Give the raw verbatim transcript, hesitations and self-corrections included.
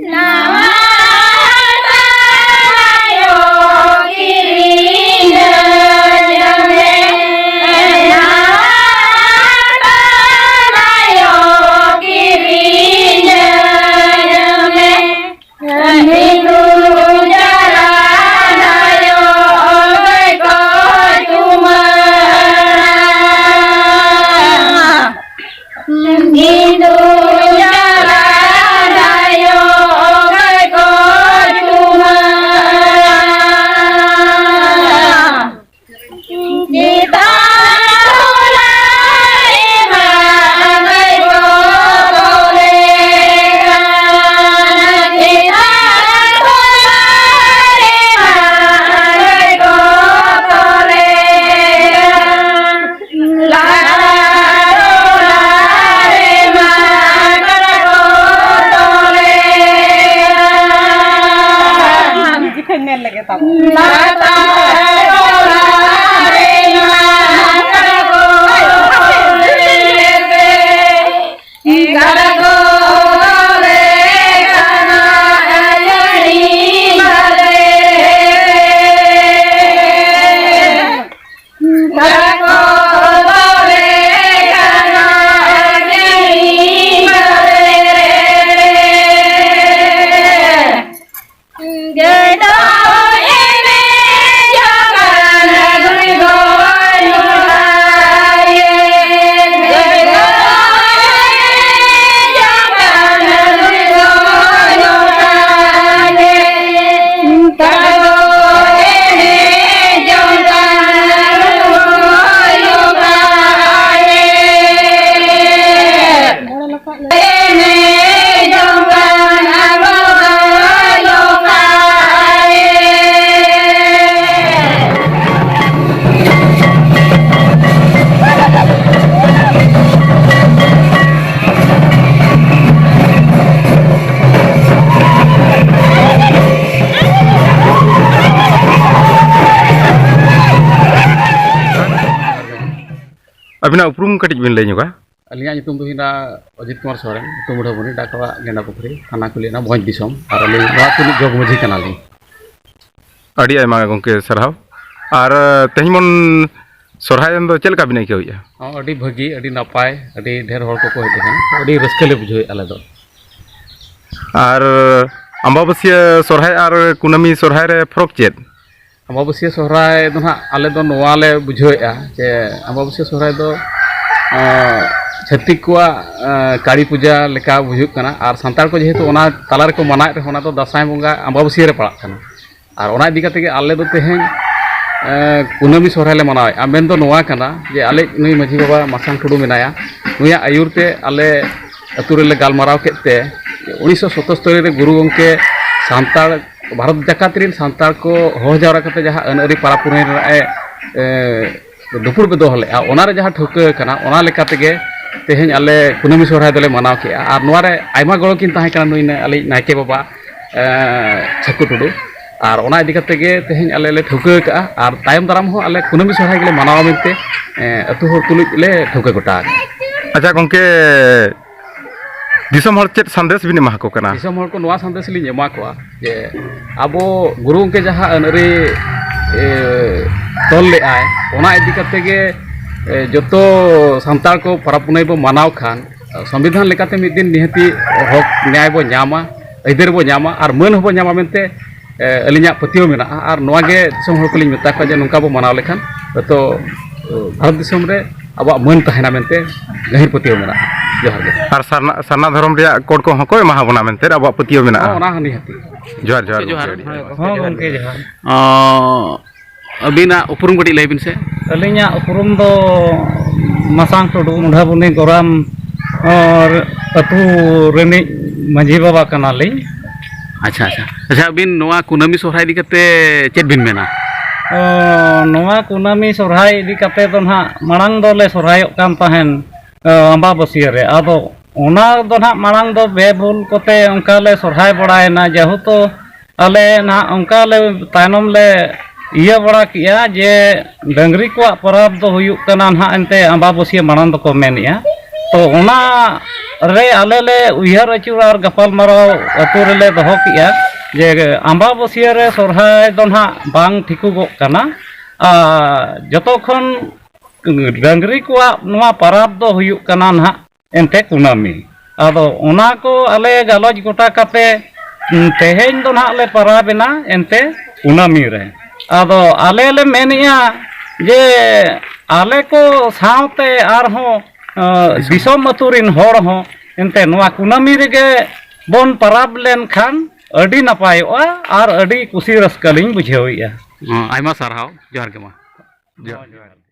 ᱱᱟᱣᱟ ᱦᱟᱴᱟᱜ ᱟᱭᱳ ᱠᱤᱨᱤᱧ ᱟᱹᱧ ᱢᱮ᱾ ᱱᱟᱣᱟ ᱦᱟᱴᱟᱜ ᱟᱭᱳ ᱠᱤᱨᱤᱧ ᱟᱹᱧ ᱢᱮ᱾ ᱦᱤᱱᱫᱩ ᱪᱟᱞᱟᱜ ᱟᱭᱳ ᱜᱟᱹᱭ ᱠᱚ ᱪᱩᱢᱟᱹᱲᱟ᱾ ᱤᱧ ᱫᱩᱧ ᱪᱟᱞᱟᱜ ᱟᱭᱳ ᱜᱟᱹᱭ ᱠᱚ ᱪᱩᱢᱟᱹᱲᱟ᱾ ᱪᱮᱛᱟᱱ ᱴᱚᱞᱟ ᱨᱮᱢᱟ ᱜᱟᱹᱭ ᱠᱚ ᱛᱚᱞᱮ ᱠᱟᱱ᱾ ᱪᱮᱛᱟᱱ ᱴᱚᱞᱟ ᱨᱮᱢᱟ ᱜᱟᱹᱭ ᱠᱚ ᱛᱚᱞᱮ ᱠᱟᱱ᱾ ᱞᱟᱛᱟᱨ ᱴᱚᱞᱟ ᱨᱮᱢᱟ ᱠᱟᱰᱟ ᱠᱚ ᱛᱚᱞᱮ ᱠᱟᱱ᱾ ᱞᱟᱛᱟᱨ ᱴᱚᱞᱟ ᱨᱮᱢᱟ ᱠᱟᱰᱟ ᱠᱚ ᱛᱚᱞᱮ ᱠᱟᱱ᱾ ᱠᱟᱰᱟ ᱠᱚ ᱛᱚᱞᱮ ᱠᱟᱱᱟ ᱟᱹᱭᱟᱹᱲᱤ ᱵᱟᱞᱮ᱾ ᱠᱟᱰᱟ ᱠᱚ ᱛᱚᱞᱮ ᱠᱟᱱᱟ ᱟᱹᱭᱟᱹᱲᱤ ᱵᱟᱞᱮ᱾ ᱜᱟᱹᱭ ᱫᱚ ᱮᱱᱮᱡᱚᱜ ᱠᱟᱱᱟ ᱜᱩᱲᱤ ᱫᱚ ᱞᱚᱴᱟᱭᱮ᱾ ᱜᱟᱹᱭ ᱫᱚ ᱮᱱᱮᱡᱚᱜ ᱠᱟᱱᱟ ᱜᱩᱲᱤ ᱫᱚ ᱞᱚᱴᱟᱭᱮ᱾ ᱠᱟᱰᱟ ᱫᱚ ᱮᱱᱮᱡᱚᱜ ᱠᱟᱱᱟ ᱜᱩᱲᱤ ᱫᱚ ᱞᱚᱴᱟᱭᱮ᱾ ᱟᱹᱵᱤᱱᱟᱜ ᱩᱯᱨᱩᱢ ᱠᱟᱹᱴᱤᱡ ᱵᱤᱱ ᱞᱟᱹᱭ ᱧᱚᱜᱟ? ᱟᱹᱞᱤᱧᱟᱜ ᱧᱩᱛᱩᱢ ᱫᱚ ᱦᱩᱭᱱᱟ ᱚᱡᱤᱛ ᱠᱩᱢᱟᱨ ᱥᱚᱨᱮᱱ, ᱟᱹᱛᱩ ᱢᱩᱰᱷᱟᱹᱵᱚᱱᱤ, ᱰᱟᱠ ᱚᱲᱟᱜ ᱜᱮᱸᱰᱟ ᱯᱩᱠᱷᱨᱤ, ᱛᱷᱟᱱᱟ ᱠᱩᱞᱤᱭᱟᱱᱟ, ᱵᱷᱚᱸᱡᱽ ᱫᱤᱥᱚᱢ, ᱟᱨ ᱟᱹᱞᱤᱧ ᱱᱚᱣᱟ ᱟᱹᱛᱩ ᱨᱤᱱᱤᱡ ᱡᱚᱜᱽ ᱢᱟᱹᱡᱷᱤ ᱠᱟᱱᱟᱞᱤᱧ᱾ ᱟᱹᱰᱤ ᱟᱭᱢᱟ ᱜᱚᱢᱠᱮ ᱥᱟᱨᱦᱟᱣ᱾ ᱟᱨ ᱛᱮᱦᱮᱧ ᱵᱚᱱ ᱥᱚᱨᱦᱟᱭ ᱫᱚ ᱪᱮᱫ ᱞᱮᱠᱟ ᱵᱤᱱ ᱟᱹᱭᱠᱟᱹᱣᱮᱫᱼᱟ? ᱦᱚᱸ, ᱟᱹᱰᱤ ᱵᱷᱟᱹᱜᱤ, ᱟᱹᱰᱤ ᱱᱟᱯᱟᱭ, ᱟᱹᱰᱤ ᱰᱷᱮᱨ ᱦᱚᱲ ᱠᱚᱠᱚ ᱦᱮᱡ ᱟᱠᱟᱱᱟ, ᱟᱹᱰᱤ ᱨᱟᱹᱥᱠᱟᱹ ᱞᱮ ᱵᱩᱡᱷᱟᱹᱣᱮᱫᱼᱟ ᱟᱞᱮ ᱫᱚ᱾ ᱟᱨ ᱟᱢᱵᱟᱵᱟᱹᱥᱭᱟᱹ ᱥᱚᱨᱦᱟᱭ ᱟᱨ ᱠᱩᱱᱟᱹᱢᱤ ᱥᱚᱨᱦᱟᱭ ᱨᱮ ᱯᱷᱚᱨᱚᱠ ᱪᱮᱫ? ᱟᱢᱵᱟᱵᱟᱹᱥᱭᱟᱹ ᱥᱚᱦᱨᱟᱭ ᱫᱚ ᱱᱟᱦᱟᱜ ᱟᱞᱮ ᱫᱚ ᱱᱚᱣᱟ ᱞᱮ ᱵᱩᱡᱷᱟᱹᱣᱮᱫᱼᱟ ᱡᱮ ᱟᱢᱵᱟᱵᱟᱹᱥᱭᱟᱹ ᱥᱚᱦᱨᱟᱭ ᱫᱚ, ᱟᱸ, ᱪᱷᱟᱹᱛᱤᱠ ᱠᱚᱣᱟᱜ, ᱟᱸ, ᱠᱟᱹᱲᱤ ᱯᱩᱡᱟᱹ ᱞᱮᱠᱟ ᱦᱩᱭᱩᱜ ᱠᱟᱱᱟ, ᱟᱨ ᱥᱟᱱᱛᱟᱲ ᱠᱚ ᱡᱮᱦᱮᱛᱩ ᱚᱱᱟ ᱛᱟᱞᱟ ᱨᱮᱠᱚ ᱢᱟᱱᱟᱣᱮᱫ ᱨᱮᱦᱚᱸ, ᱚᱱᱟ ᱫᱚ ᱫᱟᱸᱥᱟᱭ ᱵᱚᱸᱜᱟ ᱟᱢᱵᱟᱵᱟᱹᱥᱭᱟᱹ ᱨᱮ ᱯᱟᱲᱟᱜ ᱠᱟᱱᱟ᱾ ᱟᱨ ᱚᱱᱟ ᱤᱫᱤ ᱠᱟᱛᱮ ᱜᱮ ᱟᱞᱮ ᱫᱚ ᱛᱮᱦᱮᱧ, ᱟᱸ, ᱠᱩᱱᱟᱹᱢᱤ ᱥᱚᱦᱨᱟᱭ ᱞᱮ ᱢᱟᱱᱟᱣᱮᱫᱼᱟ᱾ ᱢᱮᱱ ᱫᱚ ᱱᱚᱣᱟ ᱠᱟᱱᱟ ᱡᱮ ᱟᱞᱮ ᱱᱩᱭ ᱢᱟᱹᱡᱷᱤ ᱵᱟᱵᱟ ᱢᱟᱨᱥᱟᱝ ᱴᱩᱰᱩ ᱢᱮᱱᱟᱭᱟ, ᱱᱩᱭᱟᱜ ᱟᱹᱭᱩᱨ ᱛᱮ ᱟᱞᱮ ᱟᱹᱛᱩ ᱨᱮᱞᱮ ᱜᱟᱞᱢᱟᱨᱟᱣ ᱠᱮᱫ ᱛᱮ, ᱩᱱᱤᱥᱥᱚ ᱥᱚᱛᱚᱥᱛᱚᱨᱤ ᱨᱮ ᱜᱩᱨᱩ ᱜᱚᱢᱠᱮ ᱥᱟᱱᱛᱟᱲ, ᱵᱷᱟᱨᱚᱛ ᱡᱟᱠᱟᱛ ᱨᱮᱱ ᱥᱟᱱᱛᱟᱲ ᱠᱚ ᱦᱚᱦᱚ ᱡᱟᱣᱨᱟ ᱠᱟᱛᱮ ᱡᱟᱦᱟᱸ ᱟᱹᱱ ᱟᱹᱨᱤ ᱯᱟᱨᱟ ᱯᱩᱱᱟᱹᱭ ᱨᱮᱱᱟᱜ ᱮ, ᱮ, ᱫᱩᱯᱩᱲ ᱵᱮᱫᱚᱦᱚ ᱞᱮᱫᱼᱟ, ᱚᱱᱟ ᱨᱮ ᱡᱟᱦᱟᱸ ᱴᱷᱟᱹᱣᱠᱟᱹ ᱟᱠᱟᱱᱟ, ᱚᱱᱟ ᱞᱮᱠᱟ ᱛᱮᱜᱮ ᱛᱮᱦᱮᱧ ᱟᱞᱮ ᱠᱩᱱᱟᱹᱢᱤ ᱥᱚᱦᱨᱟᱭ ᱫᱚᱞᱮ ᱢᱟᱱᱟᱣ ᱠᱮᱜᱼᱟ᱾ ᱟᱨ ᱱᱚᱣᱟ ᱨᱮ ᱟᱭᱢᱟ ᱜᱚᱲᱚ ᱠᱤᱱ ᱛᱟᱦᱮᱸ ᱠᱟᱱᱟ ᱱᱩᱭ ᱱᱟ-, ᱟᱞᱮᱭᱤᱡ ᱱᱟᱭᱠᱮ ᱵᱟᱵᱟ, ᱮ, ᱪᱷᱟᱠᱩ ᱴᱩᱰᱩ᱾ ᱟᱨ ᱚᱱᱟ ᱤᱫᱤ ᱠᱟᱛᱮ ᱜᱮ ᱛᱮᱦᱮᱧ ᱟᱞᱮ ᱞᱮ ᱴᱷᱟᱹᱣᱠᱟᱹ ᱟᱠᱟᱜᱼᱟ, ᱟᱨ ᱛᱟᱭᱚᱢ ᱫᱟᱨᱟᱢ ᱦᱚᱸ ᱟᱞᱮ ᱠᱩᱱᱟᱹᱢᱤ ᱥᱚᱦᱨᱟᱭ ᱜᱮᱞᱮ ᱢᱟᱱᱟᱣᱟ ᱢᱮᱱᱛᱮ, ᱮ, ᱟᱹᱛᱩ ᱦᱚᱲ ᱛᱩᱞᱩᱡ ᱞᱮ ᱴᱷᱟᱹᱣᱠᱟᱹ ᱜᱚᱴᱟ ᱟᱠᱟᱜᱼᱟ᱾ ᱟᱪᱪᱷᱟ ᱜᱚᱢᱠᱮ, ᱫᱤᱥᱚᱢ ᱦᱚᱲ ᱪᱮᱫ ᱥᱟᱸᱫᱮᱥ ᱵᱤᱱ ᱮᱢᱟ ᱠᱚ ᱠᱟᱱᱟ? ᱫᱤᱥᱚᱢ ᱦᱚᱲ ᱠᱚ ᱱᱚᱣᱟ ᱥᱟᱸᱫᱮᱥ ᱞᱤᱧ ᱮᱢᱟ ᱠᱚᱣᱟ ᱡᱮ ᱟᱵᱚ ᱜᱩᱨᱩ ᱜᱚᱢᱠᱮ ᱡᱟᱦᱟᱸ ᱟᱹᱱ ᱟᱹᱨᱤ, ᱮ, ᱛᱚᱞ ᱞᱮᱫᱼᱟᱭ, ᱚᱱᱟ ᱤᱫᱤ ᱠᱟᱛᱮ ᱜᱮ, ᱮ, ᱡᱚᱛᱚ ᱥᱟᱱᱛᱟᱲ ᱠᱚ ᱯᱚᱨᱚᱵᱽ ᱯᱩᱱᱟᱹᱭ ᱵᱚ ᱢᱟᱱᱟᱣ ᱠᱷᱟᱱ, ᱥᱚᱝᱵᱤᱫᱷᱟᱱ ᱞᱮᱠᱟᱛᱮ ᱢᱤᱫ ᱫᱤᱱ ᱱᱤᱦᱟᱹᱛᱤ ᱦᱚᱠ ᱧᱟᱭ ᱵᱚ ᱧᱟᱢᱟ, ᱟᱹᱭᱫᱟᱹᱨ ᱵᱚ ᱧᱟᱢᱟ ᱟᱨ ᱢᱟᱹᱱ ᱦᱚᱸᱵᱚ ᱧᱟᱢᱟ ᱢᱮᱱᱛᱮ, ᱮ, ᱟᱹᱞᱤᱧᱟᱜ ᱯᱟᱹᱛᱭᱟᱹᱣ ᱢᱮᱱᱟᱜᱼᱟ᱾ ᱟᱨ ᱱᱚᱣᱟ ᱜᱮ ᱫᱤᱥᱚᱢ ᱦᱚᱲ ᱠᱚᱞᱤᱧ ᱢᱮᱛᱟ ᱠᱚᱣᱟ ᱡᱮ ᱱᱚᱝᱠᱟ ᱵᱚ ᱢᱟᱱᱟᱣ ᱞᱮᱠᱷᱟᱱ ᱦᱚᱭᱛᱳ, ᱮ, ᱵᱷᱟᱨᱚᱛ ᱫᱤᱥᱚᱢ ᱨᱮ ᱟᱵᱚᱣᱟᱜ ᱢᱟᱹᱱ ᱛᱟᱦᱮᱱᱟ ᱢᱮᱱᱛᱮ ᱜᱟᱹᱦᱤᱨ ᱯᱟᱹᱛᱭᱟᱹᱣ ᱢᱮᱱᱟᱜᱼᱟ᱾ ᱡᱚᱦᱟᱨ ᱜᱮ᱾ ᱟᱨ ᱥᱟᱨᱱᱟ, ᱥᱟᱨᱱᱟ ᱫᱷᱚᱨᱚᱢ ᱨᱮᱭᱟᱜ ᱠᱳᱰ ᱠᱚᱦᱚᱸ ᱠᱚ ᱮᱢᱟ ᱵᱚᱱᱟ ᱢᱮᱱᱛᱮ ᱟᱵᱚᱣᱟᱜ ᱯᱟᱹᱛᱭᱟᱹᱣ ᱢᱮᱱᱟᱜᱼᱟ᱾ ᱦᱚᱸ, ᱚᱱᱟ ᱦᱚᱸ ᱱᱤᱦᱟᱹᱛᱤ᱾ ᱡᱚᱦᱟᱨ, ᱡᱚᱦᱟᱨ, ᱡᱚᱦᱟᱨ᱾ ᱜᱚᱢᱠᱮ, ᱟᱹᱰᱤ ᱟᱹᱰᱤ ᱦᱚᱸ, ᱜᱚᱢᱠᱮ, ᱡᱚᱦᱟᱨ᱾ ᱚ, ᱟᱹᱵᱤᱱᱟᱜ ᱩᱯᱨᱩᱢ ᱠᱟᱹᱴᱤᱡ ᱞᱟᱹᱭ ᱵᱤᱱ ᱥᱮ᱾ ᱟᱹᱞᱤᱧᱟᱜ ᱩᱯᱨᱩᱢ ᱫᱚ ᱢᱟᱥᱟᱝ ᱴᱩᱰᱩ, ᱢᱩᱰᱷᱟᱵᱚᱱᱤ ᱜᱚᱨᱟᱢ, ᱟᱨ ᱟᱹᱛᱩ ᱨᱤᱱᱤᱡ ᱢᱟᱹᱡᱷᱤ ᱵᱟᱵᱟ ᱠᱟᱱᱟᱞᱤᱧ᱾ ᱟᱪᱪᱷᱟ, ᱟᱪᱪᱷᱟ᱾ ᱟᱪᱪᱷᱟ, ᱟᱹᱵᱤᱱ ᱱᱚᱣᱟ ᱠᱩᱱᱟᱹᱢᱤ ᱥᱚᱦᱨᱟᱭ ᱤᱫᱤ ᱠᱟᱛᱮ ᱪᱮᱫ ᱵᱤᱱ ᱢᱮᱱᱟ? ᱚ, ᱱᱚᱣᱟ ᱠᱩᱱᱟᱹᱢᱤ ᱥᱚᱦᱨᱟᱭ ᱤᱫᱤ ᱠᱟᱛᱮ ᱫᱚ ᱱᱟᱦᱟᱜ ᱢᱟᱲᱟᱝ ᱫᱚᱞᱮ ᱥᱚᱦᱨᱟᱭᱚᱜ ᱠᱟᱱ ᱛᱟᱦᱮᱱ, ᱚ, ᱟᱢᱵᱟᱵᱟᱹᱥᱭᱟᱹ ᱨᱮ᱾ ᱟᱫᱚ ᱚᱱᱟ ᱫᱚ ᱱᱟᱦᱟᱜ ᱢᱟᱲᱟᱝ ᱫᱚ ᱵᱮᱵᱷᱩᱞ ᱠᱚᱛᱮ ᱚᱱᱠᱟ ᱞᱮ ᱥᱚᱦᱨᱟᱭ ᱵᱟᱲᱟᱭᱮᱱᱟ, ᱡᱮᱦᱮᱛᱩ ᱟᱞᱮ ᱱᱟᱦᱟᱜ ᱚᱱᱠᱟ ᱞᱮ ᱛᱟᱭᱱᱚᱢ ᱞᱮ ᱤᱭᱟᱹ ᱵᱟᱲᱟ ᱠᱮᱜᱼᱟ ᱡᱮ ᱰᱟᱹᱝᱨᱤ ᱠᱚᱣᱟᱜ ᱯᱚᱨᱚᱵᱽ ᱫᱚ ᱦᱩᱭᱩᱜ ᱠᱟᱱᱟ ᱱᱟᱦᱟᱜ ᱮᱱᱛᱮ ᱟᱢᱵᱟᱵᱟᱹᱥᱭᱟᱹ ᱢᱟᱲᱟᱝ ᱫᱚᱠᱚ ᱢᱮᱱᱮᱜᱼᱟ᱾ ᱛᱚ ᱚᱱᱟ ᱨᱮ ᱟᱞᱮ ᱞᱮ ᱩᱭᱦᱟᱹᱨ ᱟᱹᱪᱩᱨ ᱟᱨ ᱜᱟᱯᱟᱞᱢᱟᱨᱟᱣ ᱟᱹᱛᱩ ᱨᱮᱞᱮ ᱫᱚᱦᱚ ᱠᱮᱜᱼᱟ ᱡᱮ ᱟᱢᱵᱟᱵᱟᱹᱥᱭᱟᱹ ᱨᱮ ᱥᱚᱨᱦᱟᱭ ᱫᱚ ᱱᱟᱦᱟᱜ ᱵᱟᱝ ᱴᱷᱤᱠᱚᱜᱚᱜ ᱠᱟᱱᱟ᱾ ᱟᱨ ᱡᱚᱛᱚ ᱠᱷᱚᱱ ᱰᱟᱹᱝᱨᱤ ᱠᱚᱣᱟᱜ ᱱᱚᱣᱟ ᱯᱟᱨᱟᱵᱽ ᱫᱚ ᱦᱩᱭᱩᱜ ᱠᱟᱱᱟ ᱱᱟᱦᱟᱜ ᱮᱱᱛᱮ ᱠᱩᱱᱟᱹᱢᱤ᱾ ᱟᱫᱚ ᱚᱱᱟ ᱠᱚ ᱟᱞᱮ ᱜᱟᱞᱚᱪ ᱜᱚᱴᱟ ᱠᱟᱛᱮ, ᱩᱸ, ᱛᱮᱦᱮᱧ ᱫᱚ ᱱᱟᱦᱟᱜ ᱞᱮ ᱯᱟᱨᱟᱵᱽ ᱮᱱᱟ ᱮᱱᱛᱮ ᱠᱩᱱᱟᱹᱢᱤ ᱨᱮ᱾ ᱟᱫᱚ ᱟᱞᱮ ᱞᱮ ᱢᱮᱱᱮᱜᱼᱟ ᱡᱮ ᱟᱞᱮ ᱠᱚ ᱥᱟᱶᱛᱮ ᱟᱨᱦᱚᱸ, ᱟᱸ, ᱫᱤᱥᱚᱢ ᱟᱹᱛᱩ ᱨᱤᱱ ᱦᱚᱲ ᱦᱚᱸ ᱮᱱᱛᱮ ᱱᱚᱣᱟ ᱠᱩᱱᱟᱹᱢᱤ ᱨᱮᱜᱮ ᱵᱚᱱ ᱯᱟᱨᱟᱵᱽ ᱞᱮᱱᱠᱷᱟᱱ ᱟᱹᱰᱤ ᱱᱟᱯᱟᱭᱚᱜᱼᱟ ᱟᱨ ᱟᱹᱰᱤ ᱠᱩᱥᱤ ᱨᱟᱹᱥᱠᱟᱹ ᱞᱤᱧ ᱵᱩᱡᱷᱟᱹᱣᱮᱫᱼᱟ᱾ ᱦᱚᱸ, ᱟᱭᱢᱟ ᱥᱟᱨᱦᱟᱣ᱾ ᱡᱚᱦᱟᱨ ᱜᱮ ᱢᱟ᱾ ᱡᱚᱦᱟᱨ᱾